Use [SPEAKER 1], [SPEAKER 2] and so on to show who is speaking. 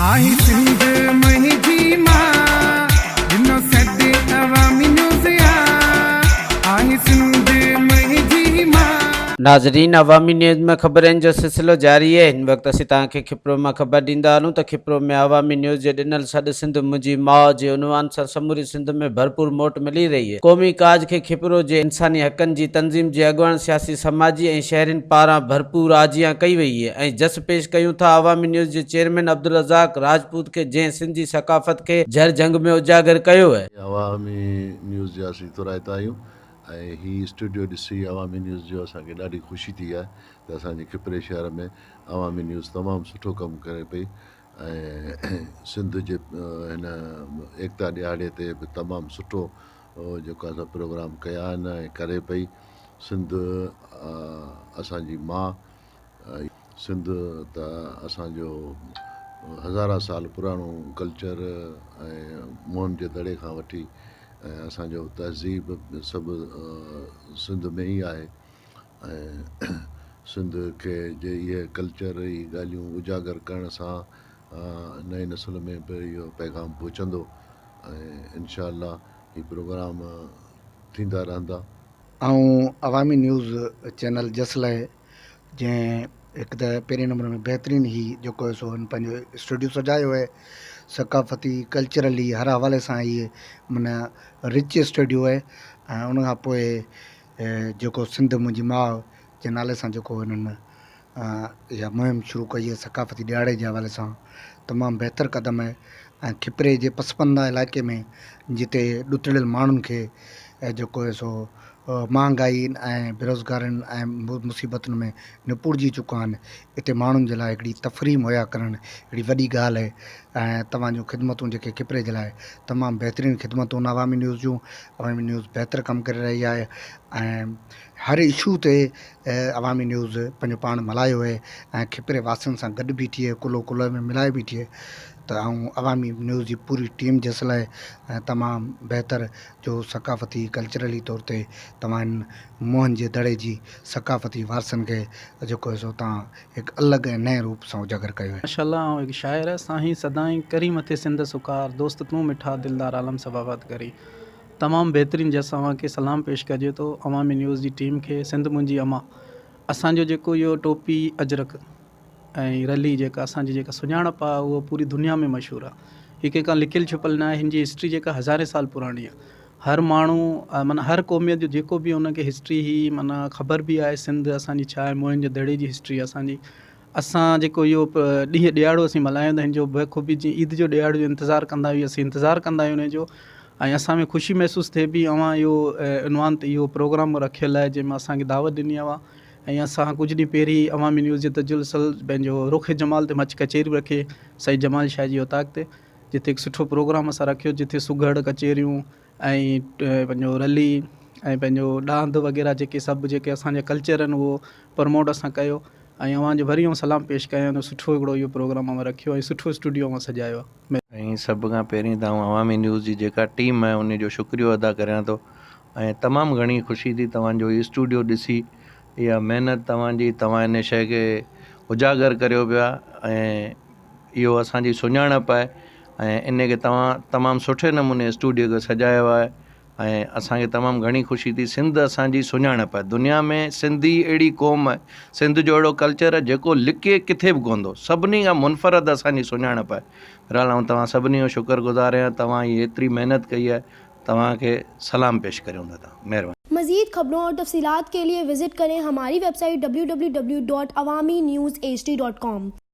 [SPEAKER 1] آهي سنڌ منهنجي ماء، ڏنو سڏ عوامي نيوز آ، آهي سنڌ منهنجي ماء.
[SPEAKER 2] ناظرين عوامي نيوز ۾ خبرن جو سلسلو جاري آهي هن وقت اسين توهان کي کپرو مان خبر ڏيندا هلون ته کپرو ۾ عوامي نيوز جي ڏنل سڏ سنڌ منهنجي ماء جي عنوان سان سموري سنڌ ۾ ڀرپور موٽ ملي رهي آهي قومي ڪاز کي کپرو جي انساني حقن جي تنظيم جي اڳواڻ سياسي سماجي ۽ شهرين پاران ڀرپور آجيان ڪئي وئي آهي ۽ جس پيش ڪيون ٿا عوامي نيوز جي چيئرمين عبدالرزاق راجپوت کي جنهن سنڌ جي ثقافت کي جھر جھنگ ۾ اجاگر ڪيو آهي.
[SPEAKER 3] عوامي نيوز جا اسين ٿورائتا آهيون ۽ هي اسٽوڊيو ڏسي عوامي نيوز جو اسان کي ڏاڍي خوشي ٿي آهي ته اسان جي کپري شهر ۾ عوامي نيوز تمام سٺو ڪم ڪري پئي ۽ سنڌ جي هن ايڪتا ڏهاڙي تي به تمام سٺو جيڪو آهي سو پروگرام ڪيا آهن ۽ ڪري پئي سنڌ اسان جي ماء سنڌ ته اسان جو هزارها سال پراڻو ڪلچر ۽ موهن جي دڙي کان وٺي ۽ اسان جو تهذيب سڀ سنڌ ۾ ئي آهي ۽ سنڌ کي جي اهي ڪلچر اهي ڳالهيون اجاگر ڪرڻ سان نئين نسل ۾ به اهو پيغام پهچندو ۽ انشاء الله هي پروگرام ٿيندا رهندا.
[SPEAKER 4] آئون عوامي نيوز چينل جس لئه جنهن هڪ ته پهرين نمبر ۾ بهترين هي جيڪو آهي سو هن پنهنجو اسٽوڊيو سجايو آهي ثقافتي ڪلچرلي هر حوالي سان هي معنيٰ رچ اسٽوڊيو آهي ۽ ان کان پوء جيڪو سنڌ منهنجي ماء جي نالي سان جيڪو هنن اها مهم شروع ڪئي آهي ثقافتي ڏهاڙي جي حوالي سان تمام بهتر قدم آهي ۽ کپري جي پسمانده علائقي ۾ جتي ڏتڙيل ماڻهن کي جيڪو آهي سو مهانگائي ۽ بيروزگارين ۽ مصيبتن ۾ نپوڙجي چڪا آهن اتي ماڻهن جي لاء هڪڙي تفريح مهيا ڪرڻ هڪڙي وڏي ڳالهه آهي ۽ توهان جون خدمتون جيڪي کپري جي لاء تمام بهترين خدمتون عوامي نيوز جون عوامي نيوز بهتر ڪم ڪري رهي آهي ۽ هر اشو تي عوامي نيوز پنهنجو پاڻ ملهايو آهي ۽ کپري واسين سان گڏ بيٺي آهي ڪلهو ڪلهي ۾ ملائي بيٺي آهي ته آئون عوامي نيوز جي پوري ٽيم جس لاء ۽ تمام بهتر جو ثقافتي ڪلچرلي طور تي توهان هن موهن جي دڙي جي ثقافتي وارثن کي جيڪو آهي سو توهان هڪ الڳ ۽ نئين روپ سان اجاگر ڪيو آهي.
[SPEAKER 5] ماشاءالله آئون هڪ شاعر سائين سدائين ڪرين مٿي سنڌ سڪار دوست تون مٺا دلدار عالم سڀ آباد ڪرين تمام بهترين جس اوهان کي سلام پيش ڪجي ٿو عوامي نيوز جي ٽيم کي سنڌ منهنجي امان اسان جو جيڪو اهو ٽوپي اجرڪ ۽ رلي جيڪا اسان جي جيڪا سڃاڻپ آهي اهو پوري دنيا ۾ مشهور آهي هي ڪنهن کان لڪيل ڇپل نه آهي هن جي هسٽري جيڪا هزارين سال پراڻي آهي هر ماڻهو معنيٰ هر قوميت جو جيڪو به ان کي هسٽري هي معنيٰ خبر به آهي سنڌ اسان جي ڇا آهي موهن جي دڙي جي هسٽري اسان جي اسان جيڪو اهو ڏينهن ڏهاڙو اسين ملهايون ٿا هن جو بخوبي جيئن عيد جو ڏهاڙو جو انتظار ڪندا آهيون اسين انتظار ڪندا آهيون ان جو ۽ اسان ۾ خوشي محسوس ٿئي پئي اوهان اهو عنوان تي اهو پروگرام رکيل آهي جنهن ۾ اسان کي دعوت ڏني اوهان ۽ اسان ڪجهه ڏينهن پهرين عوامي نيوز جي تجلسل پنهنجو رخ جمال تي مچ ڪچهري رکي سائين جمال شاهه جي اوطاق تي جتي هڪ سٺو پروگرام اسان رکيو جتي سگهڙ ڪچهريون ۽ پنهنجو رلي ۽ پنهنجو ڏاند وغيره جيڪي سڀ جيڪي اسان جا ڪلچر آهن اهو پروموٽ اسان ڪيو ۽ اوهان جو وري آئون سلام پيش ڪيان ٿو سٺو هڪڙو اهو پروگرام اوهان رکيو ۽ سٺو اسٽوڊيو اوهان سجايو آهي.
[SPEAKER 6] ۽ سڀ کان پهرين ته آئون عوامي نيوز جي جيڪا ٽيم آهي انهي جو شڪريو ادا ڪريان ٿو ۽ تمام گهڻي خوشي ٿي توهان جو هي اسٽوڊيو ڏسي اها محنت توهان جي توهان ان شئي کي اجاگر ڪريو پيا ۽ اهو اسان جي سڃاڻپ آهي ۽ ان کي توهان تمام سٺي نموني اسٽوڊيو کي سجايو آهي ۽ اسان کي تمام گهڻي خوشي ٿي سنڌ اسان جي سڃاڻپ آهي دنيا ۾ سنڌي اهڙي قوم آهي سنڌ جو اهڙو ڪلچر آهي جيڪو لڪي ڪٿي به ڪونه ٿو سڀني کان منفرد اسان جي سڃاڻپ آهي بهرحال آئون توهان سڀني جو شڪر گذار آهيان توهان هي ايتري محنت ڪئي آهي توهان کي سلام پيش ڪريون ٿا مهرباني.
[SPEAKER 7] مزيد خبرون اور تفصيلات کے لئے وزٽ کریں ہماری ویب سائٹ www.awamiNewsHD.com.